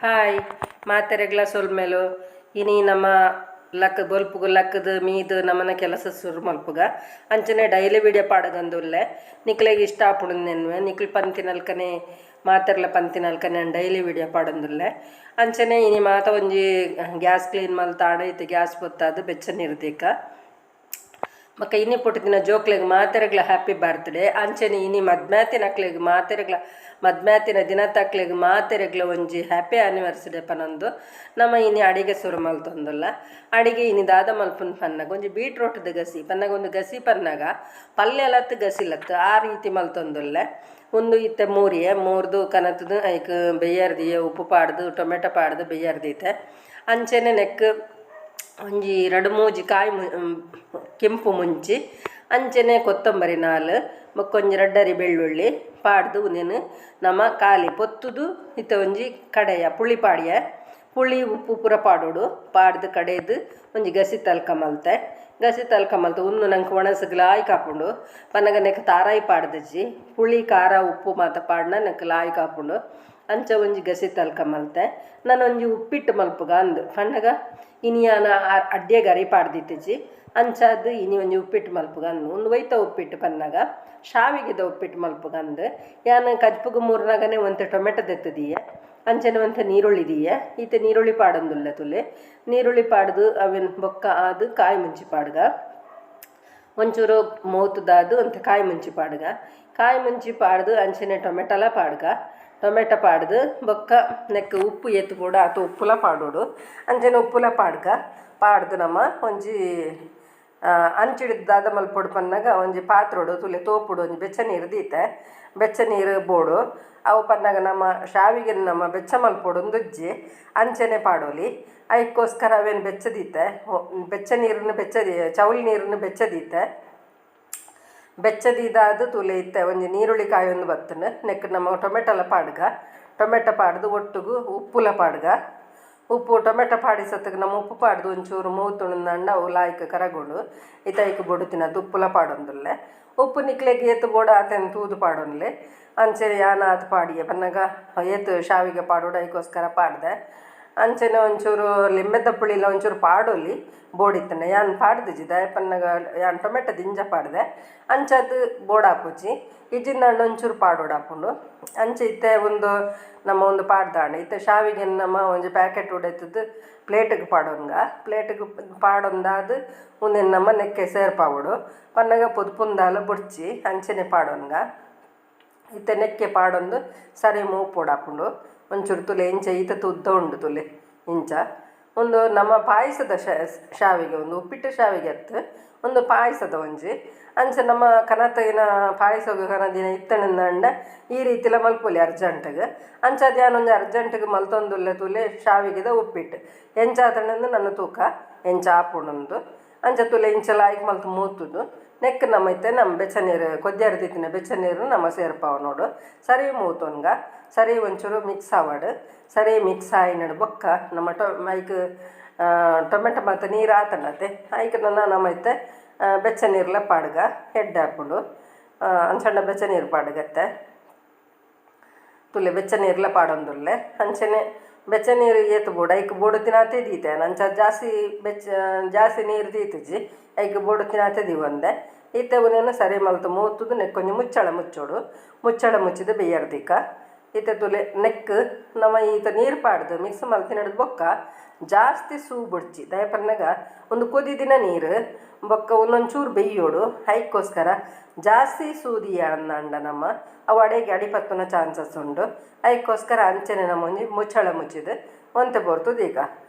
Hi ಮಾತೆರೆಗ್ಲ ಸೊಲ್ಮೆಲು ಇನಿ ನಮ್ಮ ಲಕ್ ಬೊಲ್ಪುಗು ಲಕ್ಕದ ಮೀದ್ ನಮನ ಕೆಲಸ ಸುರು ಮಲ್ಪುಗ ಅಂಚನೆ ಡೈಲಿ ವಿಡಿಯೋ ಪಾಡಗಂದುಲ್ಲೆ ನಿಕ್ಲೆಗ್ ಇಷ್ಟ ಆಪುಂಡು ನೆನ್ವೆ ನಿಕ್ಲ್ ಪಂತಿನಲ್ಕನೆ ಮಾತೆರ್ಲ ಪಂತಿನಲ್ಕನೆ ಡೈಲಿ ವಿಡಿಯೋ ಪಾಡೊಂದುಲ್ಲೆ ಅಂಚನೆ ಇನಿ ಮಾತ ಒಂಜಿ ಗ್ಯಾಸ್ ಕ್ಲೀನ್ ಮಲ್ತಾಡ ಇತ್ತೆ ಗ್ಯಾಸ್ ಪೊತ್ತಾದ್ ಬೆಚ್ಚ ನೀರು ದೀಕ ಬೊಕ್ಕ ಇನಿ ಪುಟ್ಟುದಿನ ಜೋಕ್ಲೆಗ್ ಮಾತೆರೆಗ್ಲ ಹ್ಯಾಪಿ ಬರ್ತ್ಡೇ ಅಂಚನೆ ಇನಿ ಮದ್ಮ್ಯಾತಿನಕ್ಲೆಗ್ ಮಾತೆರೆಗ್ಲ ಮದ್ಮ್ಯಾತಿನ ದಿನತಕ್ಲೆಗ್ ಮಾತೆರೆಗ್ಲ ಒಂಜಿ ಹ್ಯಾಪಿ ಆನಿವರ್ಸರಿ ಪನೊಂದು ನಮ ಇನಿ ಅಡಿಗೆ ಸುರು ಮಲ್ತೊಂದುಲ್ಲ. ಅಡಿಗೆ ಇನಿ ದಾದ ಮಲ್ಪುನ್ ಪನ್ನಗ ಒಂಜಿ ಬೀಟ್ರೋಟ್ದ ಗಸಿ ಪನ್ನಗ ಒಂದು ಗಸಿ ಪನ್ನಗ ಪಲ್ಯಲತ್ ಗಸಿಲತ್ ಆ ರೀತಿ ಮಲ್ತೊಂದುಲ್ಲೆ. ಉಂದು ಇತ್ತೆ ಮೂರಿಯೆ ಮೂರ್ದು ಕನತುದು ಐಕ್ ಬೆಯ್ಯರ್ದಿಯೆ ಉಪ್ಪು ಪಾಡ್ದು ಟೊಮೆಟೊ ಪಾಡ್ದು ಬೆಯ್ಯರ್ದೀತೆ ಅಂಚನೆ ನೆಕ್ ಒಂಜಿ ರಡ್ಡ್ ಮೂಜಿ ಕಾಯಿ ಕೆಂಪು ಮುಂಚಿ ಅಂಚನೆ ಕೊತ್ತಂಬರಿ ನಾಲ್ ಬೊಕ್ಕೊಂಜಿ ರಡ್ಡರಿ ಬೆಳ್ಳುಳ್ಳಿ ಪಾಡ್ದು ಉಂದೆನ್ ನಮ ಕಾಲಿ ಪೊತ್ತುದು ಇತ್ತೆ ಒಂಜಿ ಕಡೆಯ ಪುಳಿ ಪಾಡ್ಯ ಪುಳಿ ಉಪ್ಪು ಪೂರ ಪಾಡೊಡು ಪಾಡ್ದು ಕಡೆದು ಒಂಜಿ ಗಸಿ ತಲ್ಕ ಮಲ್ತೆ ಗಸಿ ತಲ್ಕ ಮಲ್ತೆ ಉಂದು ನಂಕ್ ಒಣಸುಗ್ ಲಾಯ್ಕ್ ಆಪುಂಡು ಪನ್ನಗ ನೆಕ್ ತಾರಾಯಿ ಪಾಡ್ದಿಜಿ ಪುಳಿ ಖಾರ ಉಪ್ಪು ಮಾತ ಪಾಡ್ನ ನೆಕ್ ಲಾಯ್ಕ್ ಆಪುಂಡು ಅಂಚ ಒಂಜಿ ಗಸಿ ತಲ್ಕ ಮಲ್ತೆ ನನೊಂಜಿ ಉಪ್ಪಿಟ್ಟು ಮಲ್ಪುಗ ಅಂದ್ ಪನ್ನಗ ಇನಿಯಾನ ಅಡ್ಯೆಗ್ ಅರಿ ಪಾಡ್ದಿತ್ತಿಜಿ ಅಂಚಾದ್ ಇನಿ ಒಂಜಿ ಉಪ್ಪಿಟ್ಟು ಮಲ್ಪುಗ ಅಂದ್ ಉಂದು ಒಯ್ತ ಉಪ್ಪಿಟ್ಟು ಪನ್ನಗ ಶಾವಿಗೆದ ಉಪ್ಪಿಟ್ಟು ಮಲ್ಪುಗ ಅಂದ್ ಯಾನ್ ಕಜ್ಪುಗು ಮೂರ್ನಗನೆ ಒಂತೆ ಟೊಮೆಟೊ ದೆತ್ತುದಿಯೆ ಅಂಚನೆ ಒಂತೆ ನೀರುಳ್ಳಿ ದೀಯೆ ಇತ್ತೆ ನೀರುಳ್ಳಿ ಪಾಡೊಂದುಲ್ಲೆ ತುಲೆ ನೀರುಳ್ಳಿ ಪಾಡ್ದು ಅವೆನ್ ಬೊಕ್ಕ ಆದ್ ಕಾಯಿ ಮುಂಚಿ ಪಾಡ್ಗ ಒಂಚೂರು ಮೋತುದಾದ್ ಒಂತೆ ಕಾಯಿ ಮುಂಚಿ ಪಾಡ್ಗ ಕಾಯಿ ಮುಂಚಿ ಪಾಡ್ದು ಅಂಚನೆ ಟೊಮೆಟೊಲ ಪಾಡ್ಗ ಟೊಮೆಟೊ ಪಾಡ್ದು ಬೊಕ್ಕ ನೆಕ್ ಉಪ್ಪು ಏತ್ ಬೋಡು ಆತ್ ಉಪ್ಪುಲ ಪಾಡೊಡು ಅಂಚನೆ ಉಪ್ಪುಲ ಪಾಡ್ಗ ಪಾಡ್ದು ನಮ ಒಂಜಿ ಅಂಚಿಡ್ದ್ ದಾದ ಮಲ್ಪೊಡು ಪನ್ನಗ ಒಂಜಿ ಪಾತ್ರೊಡು ತುಲೆ ತೋಪುಡು ಒಂಜಿ ಬೆಚ್ಚ ನೀರು ದೀತೆ ಬೆಚ್ಚ ನೀರು ಬೋಡು ಅವು ಪನ್ನಗ ನಮ ಶಾವಿಗೆನ್ ನಮ ಬೆಚ್ಚ ಮಲ್ಪೊಡು ಉಂದುಜ್ಜಿ ಅಂಚನೆ ಪಾಡೊಲಿ ಐಕ್ಕೋಸ್ಕರ ಅವೆನ್ ಬೆಚ್ಚ ದೀತೆ ಬೆಚ್ಚ ನೀರನ್ನು ಬೆಚ್ಚ ಚೌಲಿ ನೀರನ್ನು ಬೆಚ್ಚ ದೀತೆ ಬೆಚ್ಚ ದೀದಾದ್ ತುಲೆ ಇತ್ತೆ ಒಂಜಿ ನೀರುಳ್ಳಿ ಕಾಯೊಂದು ಬತ್ತುಂಡು ನೆಕ್ ನಮ ಟೊಮೆಟೊಲ ಪಾಡ್ಗ ಟೊಮೆಟೊ ಪಾಡ್ದು ಒಟ್ಟುಗು ಉಪ್ಪುಲ ಪಾಡ್ಗ ಉಪ್ಪು ಟೊಮೆಟೊ ಪಾಡಿ ಸತ್ತುಗ್ ನಮ ಉಪ್ಪು ಪಾಡ್ದು ಒಂಚೂರು ಮೂತುಂಡು ಅವು ಲಾಯ್ಕ್ ಕರಗುಂಡು ಇತ್ತೆ ಐಕ್ ಬೊಡುತ್ತಿನತ್ ಉಪ್ಪುಲ ಪಾಡೊಂದುಲ್ಲೆ ಉಪ್ಪು ನಿಕ್ಲೆಗ್ ಏತ್ ಬೋಡು ಆತೆನ್ ತೂದು ಪಾಡೊನ್ಲೆ ಅಂಚನೆ ಯಾನ್ ಆತ್ ಪಾಡಿಯೆ ಪನ್ನಗ ಏತ್ ಶಾವಿಗೆ ಪಾಡೊಡು ಐಕೋಸ್ಕರ ಪಾಡ್ದೆ ಅಂಚನೆ ಒಂಚೂರು ಲಿಂಬೆದ ಪುಳಿಲ ಒಂಚೂರು ಪಾಡೊಲಿ ಬೋಡಿತ್ತಂಡ ಯಾನ್ ಪಾಡ್ದಿಜಿ ದಾಯೆ ಪನ್ನಗ ಯಾನ್ ಟೊಮೆಟೊ ದಿಂಜ ಪಾಡ್ದೆ ಅಂಚಾದ್ ಬೋಡಾಪುಜಿ ಇಜ್ಜಿಂದಾಂಡ ಒಂಚೂರು ಪಾಡೊಡಾಪುಂಡು ಅಂಚ ಇತ್ತೆ ಉಂದು ನಮ ಉಂದು ಪಾಡ್ದಾಂಡ ಇತ್ತೆ ಶಾವಿಗೆನ್ ನಮ ಒಂಜಿ ಪ್ಯಾಕೆಟ್ ಉಡೆತುದು ಪ್ಲೇಟ್ಗ್ ಪಾಡೊನ್ಗ ಪ್ಲೇಟ್ಗ್ ಪಾಡೊಂದಾದ್ ಉಂದೆನ್ ನಮ ನೆಕ್ಕೆ ಸೇರ್ಪಾವೊಡು ಪನ್ನಗ ಪೊದುಪುಂದಾಲ ಬೊಡ್ಚಿ ಅಂಚನೆ ಪಾಡೊನ್ಗ ಇತ್ತೆ ನೆಕ್ಕೆ ಪಾಡೊಂದು ಸರಿ ಮೂಪೊಡಾಪುಂಡು ಒಂಚೂರು ತುಲೆ ಇಂಚ ಈತ ಉದ್ದ ಉಂಡು ತುಲೆ ಇಂಚ ಉಂದು ನಮ್ಮ ಪಾಯಸದ ಶಾವಿಗೆ ಒಂದು ಉಪ್ಪಿಟ್ಟು ಶಾವಿಗೆ ಅತ್ತು ಒಂದು ಪಾಯಸದ ಒಂಜಿ ಅಂಚ ನಮ್ಮ ಕನತಗಿನ ಪಾಯಸಗ್ ಕನದಿನ ಇತ್ತಣಿಂದಂಡ ಈ ರೀತಿಲ ಮಲ್ಪೊಲಿ ಅರ್ಜೆಂಟ್ಗ್ ಅಂಚಾದ್ ಯಾನ್ ಒಂಜಿ ಅರ್ಜೆಂಟ್ಗ್ ಮಲ್ತೊಂದುಲ್ಲೆ ತುಲೆ ಶಾವಿಗೆದ ಉಪ್ಪಿಟ್ಟು ಎಂಚಾತಂಡಂದು ನನ್ನ ತೂಕ ಎಂಚ ಆಪುಂಡುಂದು ಅಂಚ ತುಲೆ ಇಂಚ ಲಾಯ್ಕ್ ಮಲ್ತ್ ಮೂತುದು ನೆಕ್ ನಮ್ಮ ಇತ್ತೆ ನಮ್ಮ ಬೆಚ್ಚ ನೀರು ಕೊದ್ಯಾರ ದೀತಿನ ಬೆಚ್ಚ ನೀರು ನಮ್ಮ ಸೇರ್ಪಾವ ನೋಡು ಸರಿ ಮೂತೊನ್ಗ ಸರಿ ಒಂಚೂರು ಮಿಕ್ಸ್ ಆವಡ್ ಸರಿ ಮಿಕ್ಸ್ ಆಯಿನಡ್ ಬೊಕ್ಕ ನಮ್ಮ ಐಕ್ ಟೊಮೆಟೊ ಮಾತ ನೀರು ಆತಂಡತೆ ಐಕ್ ನನ ನಮ್ಮ ಇತ್ತೆ ಬೆಚ್ಚ ನೀರ್ಲ ಪಾಡ್ಗ ಎಡ್ಡೆ ಆಪುಂಡು ಅಂಚಂಡ ಬೆಚ್ಚ ನೀರು ಪಾಡ್ಗತ್ತೆ ತುಲೆ ಬೆಚ್ಚ ನೀರ್ಲ ಪಾಡೊಂದುಲ್ಲೆ ಅಂಚನೆ ಬೆಚ್ಚ ನೀರು ಏತ್ ಬೋಡು ಐಕ್ ಬೋಡು ತಿನಾತೆ ದೀತೆ ಅಂಚ ಜಾಸ್ತಿ ಬೆಚ್ಚ ಜಾಸ್ತಿ ನೀರು ದೀತಿಜಿ ಐಕ್ ಬೋಡು ತಿನಾತೆ ದೀವಂದೆ ಇತ್ತೆ ಉಂದೆನ್ ಸರಿ ಮಲ್ತ್ ಮೂತುದು ನೆಕ್ ಒಂಜಿ ಮುಚ್ಚಳ ಮುಚ್ಚೊಡು ಮುಚ್ಚಳ ಮುಚ್ಚಿದ್ ಬೆಯ್ಯರ್ದಿಕ ಇತ್ತೆ ತುಲೆ ನೆಕ್ ನಮ ಈತ ನೀರು ಪಾಡ್ದು ಮಿಕ್ಸ್ ಮಲ್ತಿನಡ್ದು ಬೊಕ್ಕ ಜಾಸ್ತಿ ಸೂ ಬೊಡ್ಚಿ ದಾಯೆ ಪನ್ನಗ ಒಂದು ಕೊದಿದಿನ ನೀರು ಬೊಕ್ಕ ಒಂದೊಂಚೂರು ಬೆಯ್ಯೋಡು ಐಕ್ಕೋಸ್ಕರ ಜಾಸ್ತಿ ಸೂದಿಯಂಡ ನಮ್ಮ ಅವು ಅಡೆಗೆ ಅಡಿ ಪತ್ತುನ ಚಾನ್ಸಸ್ ಉಂಡು ಐಕ್ಕೋಸ್ಕರ ಅಂಚನೆ ನಮ್ಮ ಒಂಜಿ ಮುಚ್ಚಳ ಮುಚ್ಚಿದ್ ಒಂತೆ ಪೊರ್ತು ದೀಕ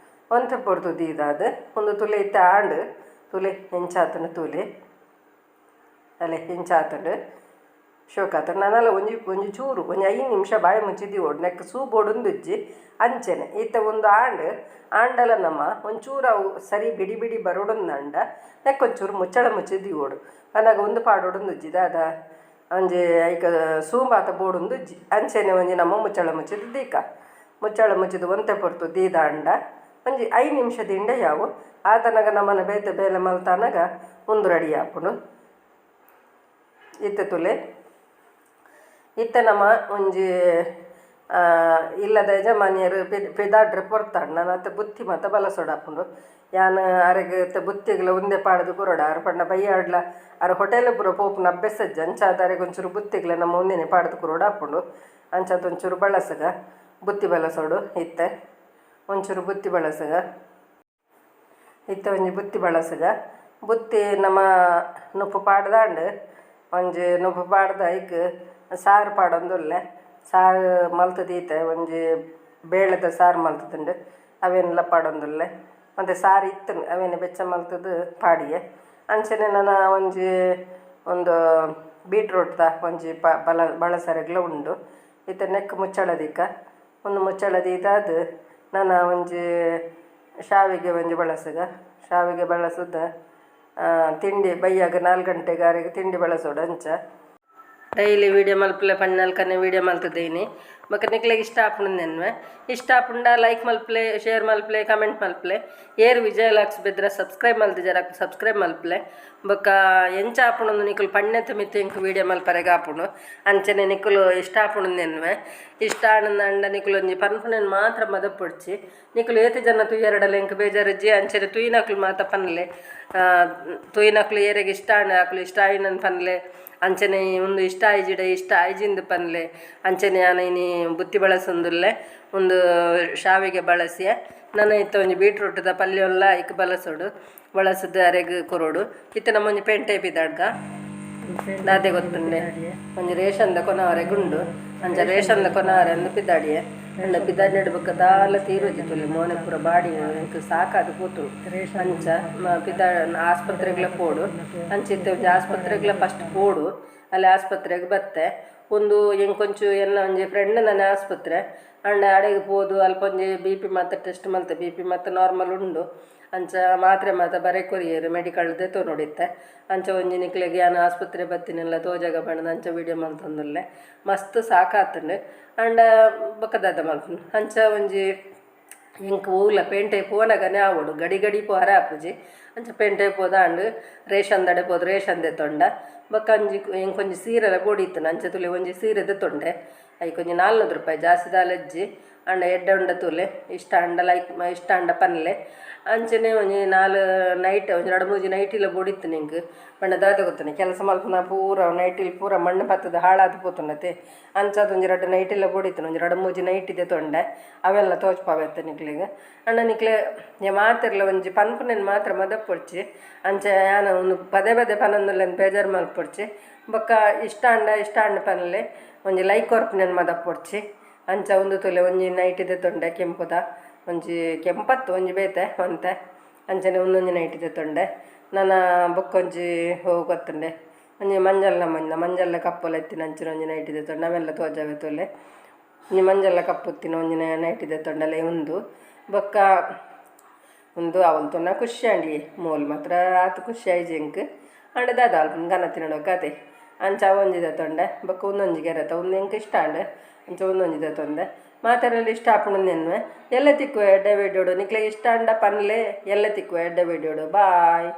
ಒಂತೆ ಪೊರ್ತು ದೀದಾದ್ ಒಂದು ತುಲೆ ಇತ್ತೆ ಆಂಡ್ ತುಲೆ ಎಂಚಾತುಂಡು ತೂಲೆ ಅಲೆ ಎಂಚಾತುಂಡು ಶೋಕಾತುಂಡು ನನಲ ಒಂಜಿ ಒಂಜಿ ಚೂರು ಒಂಜಿ 5 ನಿಮಿಷ ಬಾಯಿ ಮುಚ್ಚಿ ದೀವೊಡು ನೆಕ್ ಸೂ ಬೋಡುಂದುಜ್ಜಿ ಅಂಚನೆ ಇತ್ತೆ ಒಂದು ಆಂಡ್ ಆಂಡಲ ನಮ ಒಂಚೂರು ಅವು ಸರಿ ಬಿಡಿ ಬಿಡಿ ಬರೊಡುಂದಂಡ ನೆಕ್ ಒಂಚೂರು ಮುಚ್ಚಳ ಮುಚ್ಚಿ ದೀವೊಡು ಪನ್ನಗ ಉಂದು ಪಾಡೊಡುಂದುಜ್ಜಿ ದಾದ ಒಂಜಿ ಐಕ್ ಸೂ ಮಾತ ಬೋಡುಂದುಜ್ಜಿ ಅಂಚನೆ ಒಂಜಿ ನಮ ಮುಚ್ಚಳ ಮುಚ್ಚಿದ್ ದೀಕ ಮುಚ್ಚಳ ಮುಚ್ಚಿದ್ ಒಂತೆ ಪೊರ್ತು ದೀದಾಂಡ ಒಂಜಿ 5 ನಿಮಿಷ ದಿಂಡ ಯಾವು ಆತನಗ ನಮನ ಬೇತೆ ಬೇಲೆ ಮಲ್ತಾನಗ ಉಂದು ರೆಡಿ ಆಪುಂಡು ಇತ್ತೆ ತುಲೆ ಇತ್ತೆ ನಮ ಒಂಜಿ ಇಲ್ಲದ ಯಜಮಾನಿಯರು ಪಿದಾಡ್ರೆ ಪೊರ್ತಾಂಡ್ ನನಾತ್ ಬುತ್ತಿ ಮಾತ ಬಲಸೊಡಾಪುಂಡು ಯಾನ್ ಅರೆಗ್ ಇತ್ತೆ ಬುತ್ತಿಗ್ಲ ಉಂದೆ ಪಾಡ್ದ್ ಕೊರೊಡು ಆರ್ ಪಂಡ ಬಯ್ಯಾಡ್ಲ ಆರ್ ಹೋಟೆಲ್ ಪೂರ ಪೋಪುನ ಅಭ್ಯಾಸ ಇಜ್ಜಿ ಅಂಚಾದ್ ಅರೆಗ್ ಒಂಚೂರು ಬುತ್ತಿಗ್ಲ ನಮ್ಮ ಉಂದೆನೆ ಪಾಡ್ದ್ ಕೊರೊಡಾಪುಂಡು ಅಂಚಾದ್ ಒಂಚೂರು ಬಳಸಗ ಬುತ್ತಿ ಬಳಸೋಡು ಇತ್ತೆ ಒಂಚೂರು ಬುತ್ತಿ ಬಳಸಗ ಇತ್ತೆ ಒಂಜಿ ಬುತ್ತಿ ಬಳಸಗ ಬುತ್ತಿ ನಮ್ಮ ನುಪ್ಪು ಪಾಡ್ದಾಂಡ್ ಒಂಜಿ ನುಪ್ಪು ಪಾಡ್ದ ಐಕ್ ಸಾರು ಪಾಡೊಂದುಲ್ಲೆ ಸಾರು ಮಲ್ತ್ ದೀತೆ ಒಂಜಿ ಬೇಳೆದ ಸಾರು ಮಲ್ತುದುಂಡು ಅವೆನ್ಲ ಪಾಡೊಂದುಲ್ಲೆ ಒಂತೆ ಸಾರು ಇತ್ತುಂಡು ಅವೆನ್ ಬೆಚ್ಚ ಮಲ್ತುದು ಪಾಡಿಯೆ ಅಂಚನೆ ನನ ಒಂಜಿ ಒಂದು ಬೀಟ್ರೂಟ್ದ ಒಂಜಿ ಬಳಸರೆಗ್ಲ ಉಂಡು ಇತ್ತೆ ನೆಕ್ ಮುಚ್ಚಳ ದೀಕ ಒಂದು ಮುಚ್ಚಳ ದೀದಾದ್ ನನ ಒಂಜಿ ಶಾವಿಗೆ ಒಂಜಿ ಬಳಸಗ ಶಾವಿಗೆ ಬಳಸದ ತಿಂಡಿ ಬಯ್ಯಾಗ 4 ಗಂಟೆಗೆ ಅರೆಗ್ ತಿಂಡಿ ಬಳಸೋಡು ಅಂಚ ಡೈಲಿ ವೀಡಿಯೋ ಮಲ್ಪುಲೆ ಪಣ್ಣಲ್ಕನೆ ವೀಡಿಯೋ ಮಲ್ತುದೀನಿ ಬೊಕ ನಿಕ್ಲೆಗ್ ಇಷ್ಟ ಆಪುಂಡು ನೆನ್ವೆ ಇಷ್ಟ ಆಪುಂಡ ಲೈಕ್ ಮಲ್ಪುಲೆ ಶೇರ್ ಮಲ್ಪುಲೆ ಕಮೆಂಟ್ ಮಲ್ಪುಲೆ ಏರ್ ವಿಜಯ ಲಾಕ್ಸ್ ಬೆದ್ರ ಸಬ್ಸ್ಕ್ರೈಬ್ ಮಲ್ತಿಜರ ಸಬ್ಸ್ಕ್ರೈಬ್ ಮಲ್ಪುಲೆ ಬೊಕ ಎಂಚ ಆಪುಂಡು ನಿಕುಲು ಪಣ್ಣೆತ ಮಿತ್ತ್ ಎಂಕ್ ವೀಡಿಯೋ ಮಲ್ಪರೆಗ್ ಆಪುಂಡು ಅಂಚನೆ ನಿಕುಲು ಇಷ್ಟ ಆಪುಂಡು ನೆನ್ವೆ ಇಷ್ಟ ಆಂಡ ನಿಕುಲು ಒಂಜಿ ಪನ್ಪುನೆನ್ ಮಾತ್ರ ಮದಪೊಡ್ಚಿ ನಿಕುಲು ಏತ್ ಜನ ತೂಯೆರಡಲ ಎಂಕ್ ಬೇಜಾರಿಜ್ಜಿ ಅಂಚನೆ ತೂಯಿನಕುಲು ಮಾತ ಪನ್ಲೆ ತೂಯಿನಕುಲು ಏರೆಗ್ ಇಷ್ಟ ಆಂಡ ಅಕುಲು ಇಷ್ಟ ಆಯಿನನ್ ಪನ್ಲೆ ಅಂಚನೆ ಉಂದು ಇಷ್ಟ ಆಯಿಜಿಡ ಇಷ್ಟ ಆಯಿಜಿಂದ್ ಪನ್ಲೆ ಅಂಚನೆ ಯಾನ್ ಇನಿ ಬುತ್ತಿ ಬಳಸೊಂದುಲ್ಲೆ ಉಂದು ಶಾವಿಗೆ ಬಳಸಿಯೆ ನನ ಇತ್ತೆ ಒಂಜಿ ಬೀಟ್ರೂಟ್ದ ಪಲ್ಯೊಲ್ಲ ಐಕ್ ಬಳಸೊಡು ಬಳಸದ್ ಅರೆಗ್ ಕೊರೊಡು ಇತ್ತೆ ನಮ ಒಂಜಿ ಪೇಂಟೆ ಪಿದಾಡ್ಗ ದಾದೆ ಗೊತ್ತುಂಡೆ ಒಂಜಿ ರೇಷನ್ದ ಕೊನವರೆಗ್ ಉಂಡು ಅಂಚ ರೇಷನ್ದ ಕೊನವರೆ ಅಂದ್ ಪಿದಾಡಿಯೆ ಅಂಡ ಪಿದಾಡಿನೆಡ್ ಬೊಕ್ಕ ದಾಲ ತೀರುಜಿ ತೂಲೆ ಮೋನೆ ಪೂರ ಬಾಡಿ ಎಂಕ್ ಸಾಕಾದ್ ಪೋತುಂಡು ಅಂಚ ಪಿದಾ ಆಸ್ಪತ್ರೆಗ್ಲ ಪೋಡು ಅಂಚ ಇತ್ತೆ ಒಂಜಿ ಆಸ್ಪತ್ರೆಗ್ಲ ಫಸ್ಟ್ ಪೋಡು ಅಲ್ಲಿ ಆಸ್ಪತ್ರೆಗ್ ಬತ್ತೆ ಉಂದು ಎಂಕೊಂಚು ಎನ್ನ ಒಂಜಿ ಫ್ರೆಂಡ್ ನನ ಆಸ್ಪತ್ರೆ ಅಂಡ ಅಡೆಗ್ ಪೋದು ಅಲ್ಪ ಒಂಜಿ ಬಿ ಪಿ ಮಾತ ಟೆಸ್ಟ್ ಮಲ್ತೆ ಬಿ ಪಿ ಮಾತ ನಾರ್ಮಲ್ ಉಂಡು ಅಂಚ ಮಾತ್ರೆ ಮಾತ ಬರೆ ಕೊರಿಯೆರ್ ಮೆಡಿಕಲ್ ದೆತೊನೊಡು ಇತ್ತೆ ಅಂಚ ಒಂಜಿ ನಿಕ್ಲೆಗ್ ಯಾನ್ ಆಸ್ಪತ್ರೆ ಬತ್ತಿನೆಲ್ಲ ತೋಜಾಗ ಪಂಡ್ದ್ ಅಂಚ ವೀಡಿಯೋ ಮಲ್ತೊಂದುಲ್ಲೆ ಮಸ್ತ್ ಸಾಕಾತುಂಡು ಅಂಡ ಬೊಕ ದಾದ ಮಲ್ಪುನು ಅಂಚ ಒಂಜಿ ಎಂಕ್ ಓಲ ಪೇಂಟೆ ಪೋನಗನೆ ಆವೊಡು ಗಡಿ ಗಡಿ ಪೋರೆ ಆಪುಜಿ ಅಂಚ ಪೇಂಟೆ ಪೋದಾಂಡ್ ರೇಷನ್ ದಡೆ ಪೋದು ರೇಷನ್ ದೆತೊಂಡ ಬೊಕ ಒಂಜಿ ಎಂಕ್ ಒಂಜಿ ಸೀರೆಲ ಬೋಡಿತ್ತುಂಡು ಅಂಚ ತೂಲೆ ಒಂಜಿ ಸೀರೆ ದೆತೊಂಡೆ ಐಕ್ ಒಂಜಿ 400 ರೂಪಾಯಿ ಜಾಸ್ತಿ ದಾಲ ಇಜ್ಜಿ ಅಂಡ ಎಡ್ಡೆ ಉಂಡ ತೂಲೆ ಇಷ್ಟ ಆಂಡ ಲೈಕ್ ಇಷ್ಟ ಆಂಡ ಪನ್ಲೆ ಅಂಚನೆ ಒಂಜಿ 4 ನೈಟ್ ಒಂಜಿ 2 3 ನೈಟಿಲ ಬೋಡಿತ್ತುಂಡು ಎಂಕ್ ಪಂಡ ದಾದ ಗೊತ್ತುಂಡೆ ಕೆಲಸ ಮಲ್ಪುನ ಪೂರ ನೈಟಿಲ್ ಪೂರ ಮಣ್ಣು ಪತ್ತುದು ಹಾಳಾದ್ ಪೋತುಂಡತೆ ಅಂಚಾದ್ ಒಂಜಿ 2 ನೈಟಿಲ ಬೋಡಿತ್ತುಂಡು ಒಂಜಿ 2 3 ನೈಟಿ ದೆತೊಂಡೆ ಅವೆಲ್ಲ ತೋಜ್ಪಾವೆತ್ತೆ ನಿಕ್ಲೆಗ್ ಅಂಡ ನಿಕ್ಲೆ ಮಾತೆರ್ಲ ಒಂಜಿ ಪನ್ಪುನೆನ್ ಮಾತ್ರ ಮದಪೊಡ್ಚಿ ಅಂಚ ಯಾನ್ ಉಂದು ಪದೇ ಪದೇ ಪನೊಂದುಲ್ಲೆಂದ್ ಬೇಜಾರ್ ಮಲ್ಪೊಡ್ಚಿ ಬೊಕ್ಕ ಇಷ್ಟ ಆಂಡ ಇಷ್ಟ ಆಂಡ ಪನ್ಲೆ ಒಂಜಿ ಲೈಕ್ ಕೊರ್ಪುನೆನ್ ಮದಪೊಡ್ಚಿ ಅಂಚ ಉಂದು ತೂಲೆ ಒಂಜಿ ನೈಟಿ ದೆತೊಂಡೆ ಕೆಂಪುದ ಒಂಜಿ ಕೆಂಪತ್ತು ಒಂಜಿ ಬೇತೆ ಒಂತೆ ಅಂಚನೆ ಉಂದೊಂಜಿ ನೈಟಿ ದೆತೊಂಡೆ ನನ ಬೊಕ್ಕೊಂಜಿ ಗೊತ್ತುಂಡೆ ಒಂಜಿ ಮಂಜಲ್ನ ಮಂಜಲ್ಲ ಕಪ್ಪುಲ ಇತ್ತಿನ ಅಂಚಿನ ಒಂಜಿ ನೈಟಿ ದೆತೊಂಡೆ ಅವೆಲ್ಲ ತೋಜಾವೆ ತೂಲೆ ಒಂಜಿ ಮಂಜಲ್ಲ ಕಪ್ಪು ಇತ್ತಿನ ಒಂಜಿ ನೈಟಿ ದೆತೊಂಡಲೆ ಉಂದು ಬೊಕ್ಕ ಉಂದು ಅವಲ್ ತೂನ ಖುಷಿ ಆಂಡ್ ಮೋಲು ಮಾತ್ರ ಆತ್ ಖುಷಿ ಆಯಿಜಿ ಎಂಕ್ ಆಂಡ ದಾದ ಅಲ್ಪ ಗನ ತಿನೊಡು ಕತೆ ಅಂಚ ಅವೊಂಜಿ ದೆತೊಂಡೆ ಬೊಕ್ಕ ಉಂದೊಂಜಿ ಗೆರೆತ ಉಂದು ಎಂಕ್ ಇಷ್ಟ ಆಂಡ್ ಅಂಚ ಉಂದೊಂಜಿ ದೆತೊಂಡೆ ಮಾತೆರೆಗ್ಲ ಇಷ್ಟ ಆಪುಂಡು ನೆನ್ವೆ ಎಲ್ಲೆ ತಿಕ್ಕುವೆ ಎಡ್ಡೆ ವೀಡಿಯೋಡು ನಿಕ್ಲೆಗ್ ಇಷ್ಟ ಆಂಡ ಪನ್ಲೆ ಎಲ್ಲೆ ತಿಕ್ಕುವೆ ಎಡ್ಡೆ ವೀಡಿಯೋಡು ಬಾಯ್.